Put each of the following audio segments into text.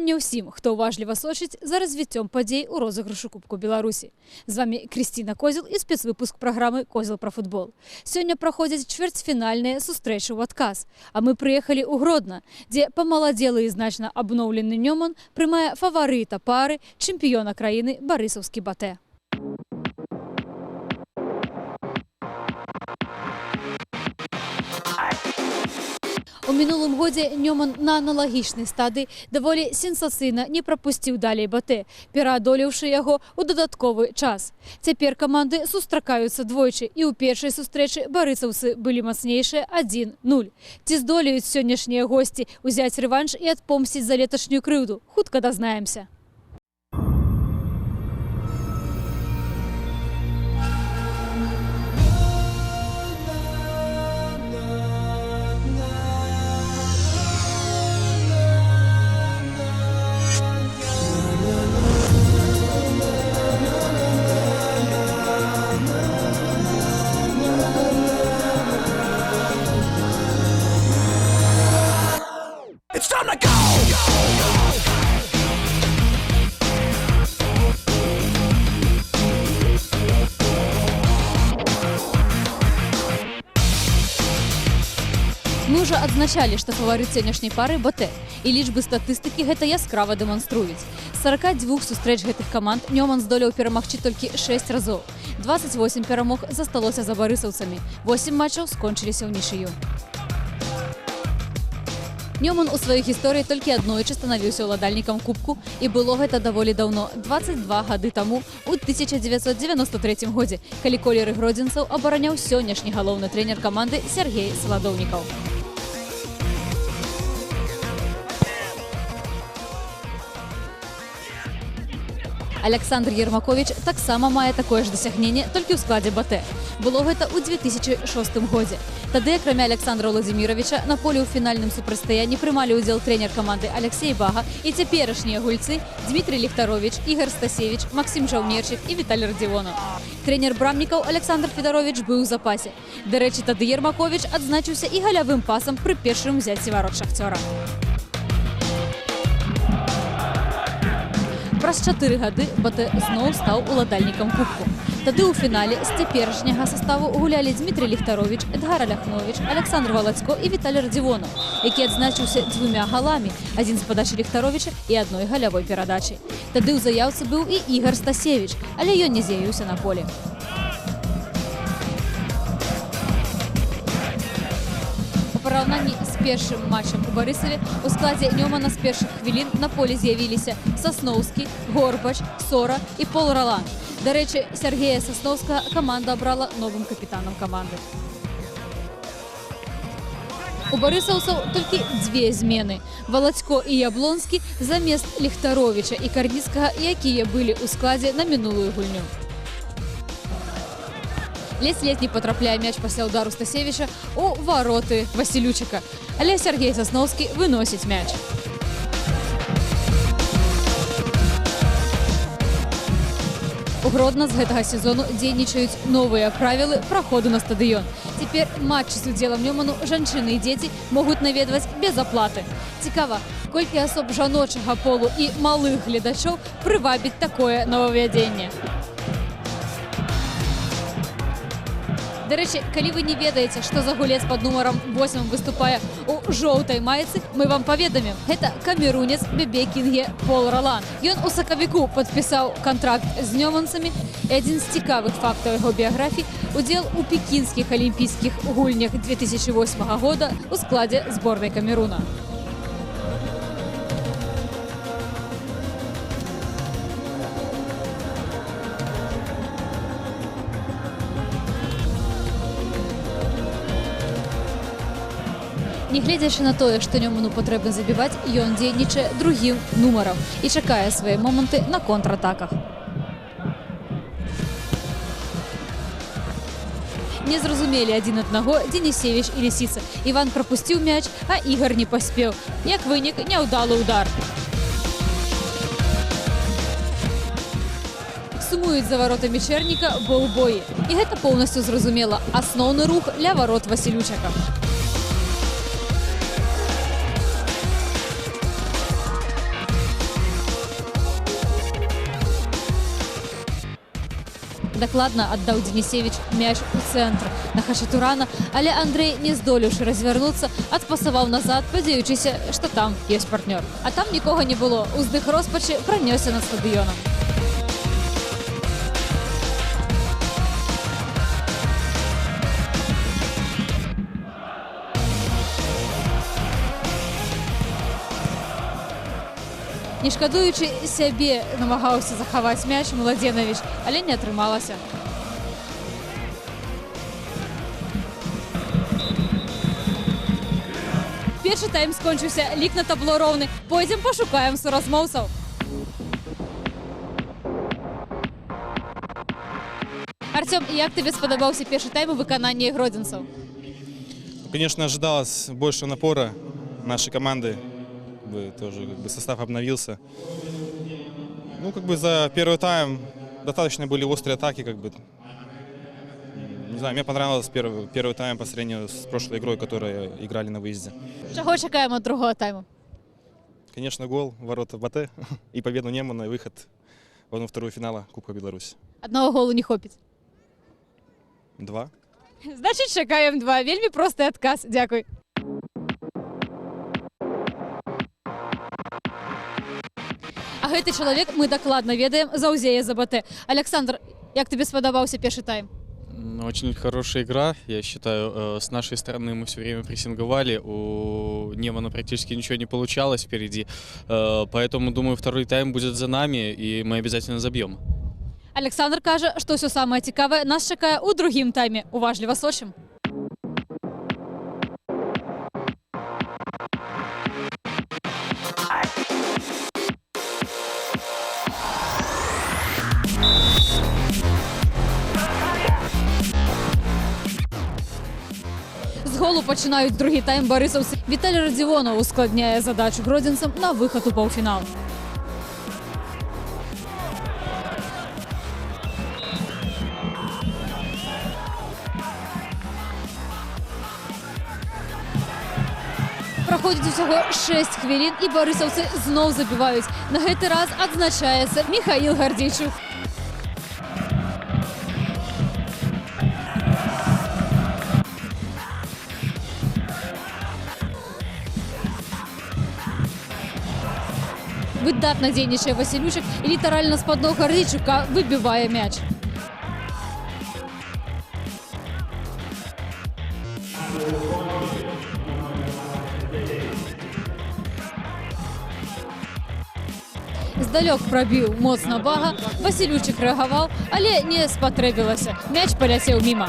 Вітанне ўсім, хто уважліва сочыць за развіццём падзей у розыгрышу Кубку Беларусі. З вамі Крысціна Козел і спецвыпуск праграмы «Козел пра футбол». Сёння праходзяць чвэрцьфінальныя сустрэчы ў адказ. А мы прыехалі ў Гродна, дзе памаладзелы і значна абноўлены Нёман прымае фаварыта пары чэмпіёна краіны барысаўскі «Батэ». У мінулым годзе Нёман на аналагічнай стадыі даволі сенсацыйна не прапусціў далей «Батэ», пераадолеўшы яго ў дадатковы час. Цяпер каманды сустракаюцца двойчы, і ў першай сустрэчы барысаўцы былі мацнейшыя 1-0. Ці здолеюць сённяшнія госці ўзяць рэванш і адпомсціць за леташнюю крыўду? Хутка дазнаемся. It's time to go! Мы ўжо адзначалі, што фаварыт сённяшняй пары «Батэ», і лічбы статыстыкі гэта яскрава дэманструюць. З 42 сустрэч гэтых каманд Нёман здолеў перамагчы толькі 6 разоў. 28 перамог засталося за барысаўцамі. 8 матчаў скончыліся ўнічыю. Нёман у сваёй гісторыі толькі аднойчы станавіўся ўладальнікам кубку, і было гэта даволі даўно, 22 гады таму, у 1993 годзе, калі колеры гродзенцаў абараняў сённяшні галоўны трэнер каманды Сергей Саладоўнікаў. Александр Ермакович таксама мае такое ж дасягненне, толькі ў складзе «Батэ». Было гэта ў 2006 годзе. Тады, акрамя Александра Владимировича, на поле ў фінальным супрацьстаянні прымалі ўдзел трэнер каманды Алексей Бага і цяперашнія гульцы Дмітрий Ліхтарович, Ігор Стасевич, Максим Жаўнерчык і Віталій Радзівонаў. Трэнер брамнікаў Александр Федорович быў у запасе. Дарэчы, тады Ермакович адзначыўся і галявым пасам пры першым узяцці варот «Шахцёра». Праз 4 гады «Батэ» зноў стаў уладальнікам кубку. Тады ў фінале з цяперашняга саставу гулялі Дмітрий Ліхтарович, Эдгар Аляхнович, Александр Валацько і Віталій Радзівонаў, які адзначыўся двумя галамі, адзін з падачы Ліхтаровича і адной галявой перадачай. Тады ў заяўцы быў і Ігор Стасевич, але ён не з'явіўся на полі. У параўнанні з першым матчам у Барысаве у складзе Нёмана з першых хвілін на полі з'явіліся Сасноўскі, Горбач, Сора і Пол Ролан. Дарэчы, Сергея Сасноўскага каманда абрала новым капітанам каманды. У барысаўцаў толькі дзве змены. Валацько і Яблонскі замест Ліхтаровіча і Карніцкага, якія былі ў складзе на мінулую гульню. Ледзь-ледзь не патрапляе мяч пасля ўдару Стасевіча у вароты Васілючыка. Але Сергей Сасноўскі выносіць мяч. У Гродна з гэтага сезону дзейнічаюць новыя правілы праходу на стадыён. Цяпер матчы з удзелам Нёману жанчыны і дзеці могуць наведваць без аплаты. Цікава, колькі асоб жаночага полу і малых гледачоў прывабіць такое новаўвядзенне. Дарэчы, калі вы не ведаеце, што за гулец пад нумарам 8 выступае у жоўтай майцы, мы вам паведамім. Гэта камерунец Бебе Кінге Пол Ролан. Ён у сакавіку падпісаў кантракт з нёманцамі, і адзін з цікавых фактаў яго біяграфіі – удзел у пекінскіх алімпійскіх гульнях 2008 года у складзе зборнай Камеруна. Нягледзячы на тое, што Нёману патрэбна забіваць, ён дзейнічае другім нумарам і чакае свае моманты на контратаках. Не зразумелі адзін аднаго Денисевич і Лісіца. Іван прапусціў мяч, а Ігор не паспеў. Як вынік, няўдалы ўдар. Сумуюць за варотамі Чэрніка болбоі. І гэта поўнасцю зразумела. Асноўны рух ля варот Васілючака. Дакладна аддаў Денисевич мяч у цэнтр на Хачатурана, але Андрэй, не здолеўшы развярнуцца, адпасаваў назад, спадзяючыся, што там ёсць партнёр. А там нікога не было. Уздых роспачы пранёсся над стадыёнам. Не шкадуючы сябе, намагаўся захаваць мяч Младзенавіч, але не атрымалася. Першы тайм скончыўся, лік на табло роўны. Пойдзем пашукаем суразмоўцаў. Арцём, як табе спадабаўся першы тайм у выкананні гродзенцаў? Конечно, ожидалось больше напора нашей команды. Тоже состав обновился. Ну, за первый тайм достаточно были острые атаки, Не знаю, мне понравилось первый тайм по сравнению с прошлой игрой, которую играли на выезде. Чего чекаем от другого тайма? Конечно, гол в ворота БАТЭ и победу Немана и выход в 1/2 финала Кубка Беларуси. Одного гола не хопит? Два. Значит, чекаем два. Вельми простый отказ. Дякуй. А гэты чалавек, мы дакладна ведаем, заўзее за БАТЭ. Александр, як табе спадабаўся першы тайм? Очень хорошая игра, я считаю. С нашей стороны мы все время прессинговали, у Немана практически ничего не получалось впереди. Поэтому, думаю, второй тайм будет за нами, и мы обязательно забьем. Александр кажа, што ўсё самае цікавае нас чакае ў другім тайме. Уважліва сочым. З голу пачынаюць другі тайм барысаўцы. Віталій Радзівонаў ускладняе задачу гродзенцам на выхад у паўфінал. Праходзіць усяго 6 хвілін, і барысаўцы зноў забіваюць. На гэты раз адзначаецца Міхаіл Гардзейчук. Выдатна дзейнічае Васілючык і літаральна з-пад ног Гардзейчука выбівае мяч. Здалёк прабіў моцна Бага, Васілючык рэагаваў, але не спатрэбілася. Мяч паляцеў міма.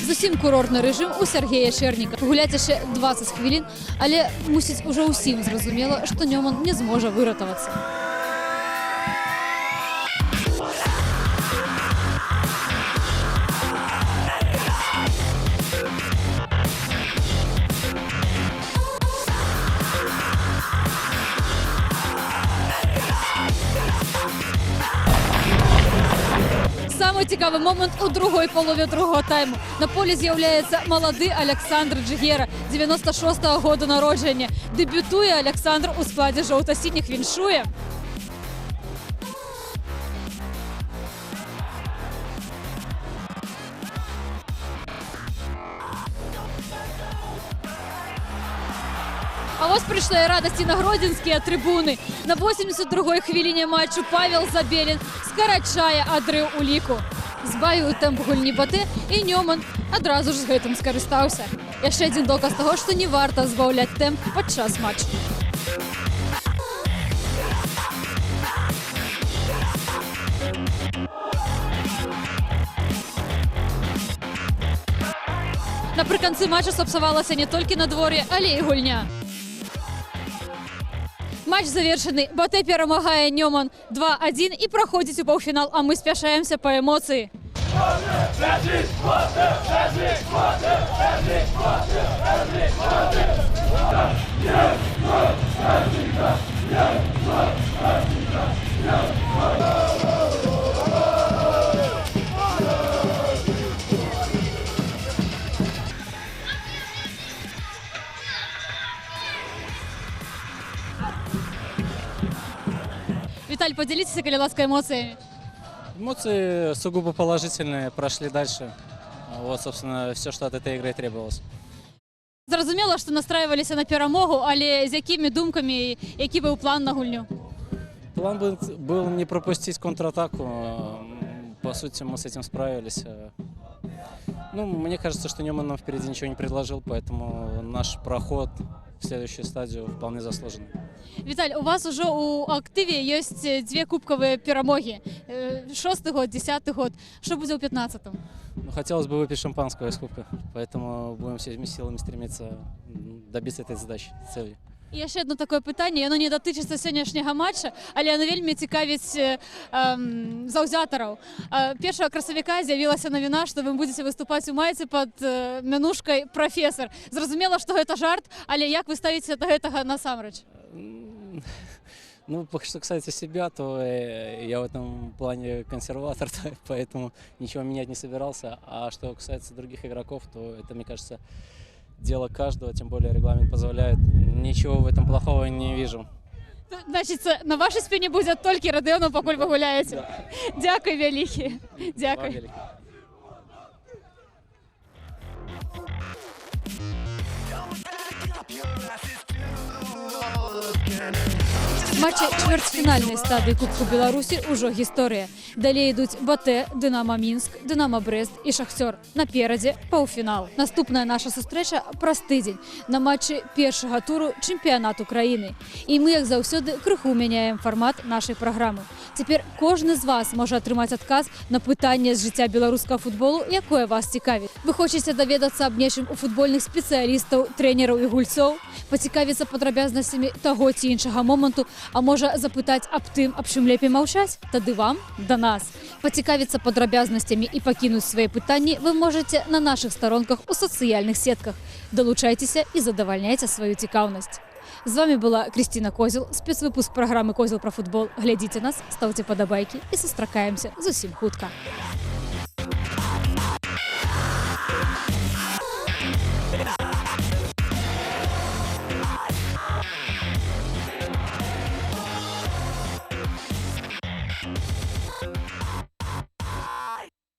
Зусім курортны рэжым у Сергея Шэрніка. Гуляць яшчэ 20 хвілін, але мусіць ужо ўсім зразумела, што Нёман не зможа выратавацца. Самы цікавы момант у другой палове другого тайму. На поле з'яўляецца малады Александр Джигера, 96-го году народжання. Дэбютуе Александр у складзе жоўта-сініх, віншуе. А вось прыйшла і радасць і на гродзенскія трыбуны. На 82-й хвіліне матчу Павел Забелін скарачае адрыў у ліку. Збавіў тэмп гульні БАТЭ, і Нёман адразу ж з гэтым скарыстаўся. Яшчэ адзін доказ таго, што не варта збаўляць тэмп падчас матчу. Напрыканцы матча сапсавалася не толькі надвор'е, але і гульня. Матч завершаны. БАТЭ перамагае Нёман 2-1 і праходзіць у паўфінал, а мы спяшаемся па эмоцыі. Віталь, падзяліцеся, калі ласка, эмоцыямі. Эмоции сугубо положительные, прошли дальше. Вот, собственно, все, что от этой игры требовалось. Зразумела, што настройваліся на перамогу, але з якімі думкамі, які быў план на гульню? План был не пропустить контратаку. По сути, мы с этим справились. Ну, мне кажется, что Неман нам впереди ничего не предложил, поэтому наш проход в следующую стадию вполне заслуженный. Віталь, у вас ужо ў актыве ёсць дзве кубкавыя перамогі. Шосты год, 10-ы год. Што будзе ў 15-м? Ну, хотелось бы выпить шампанского из кубка, поэтому будем всеми силами стремиться добиться этой задачи, цели. І яшчэ адно такое пытанне, яно не датычыцца сённяшняга матча, але яно вельмі цікавіць заўзятараў. 1 красавіка з'явілася навіна, што вы будзеце выступаць у майцы пад мянушкай «Прафесар». Зразумела, што гэта жарт, але як вы ставіцеся да гэтага насамрэч? Ну, что касается себя, то я в этом плане консерватор, поэтому ничего менять не собирался. А что касается других игроков, то это, мне кажется, дело каждого, тем более регламент позволяет. Ничего в этом плохого не вижу. Значыць, на вашай спіне будзе толькі Радыёнаў, пакуль вы гуляеце. Дзякуй вялікі. Дзякуй. Вам вялікі. Матчы чвэрцьфінальнай стадыі Кубку Беларусі ўжо гісторыя. Далей ідуць БАТЭ, Дынама Мінск, Дынама Брэст і Шахцёр. Наперадзе паўфінал. Наступная наша сустрэча праз тыдзень на матчы першага туру чэмпіянату краіны. І мы, як заўсёды, крыху мяняем фармат нашай праграмы. Цяпер кожны з вас можа атрымаць адказ на пытанне з жыцця беларускага футболу, якое вас цікавіць. Вы хочаце даведацца аб нечым у футбольных спецыялістаў, трэнераў і гульцоў, пацікавіцца падрабязнасцямі таго ці іншага моманту, а можа, запытаць аб тым, аб чым лепей маўчаць? Тады вам да нас. Пацікавіцца падрабязнасцямі і пакінуць свае пытанні вы можаце на нашых старонках у сацыяльных сетках. Далучайцеся і задавальняйце сваю цікаўнасць. З вамі была Крысціна Козел, спецвыпуск праграмы «Козел пра футбол». Глядзіце нас, стаўце падабайкі і сустракаемся зусім хутка.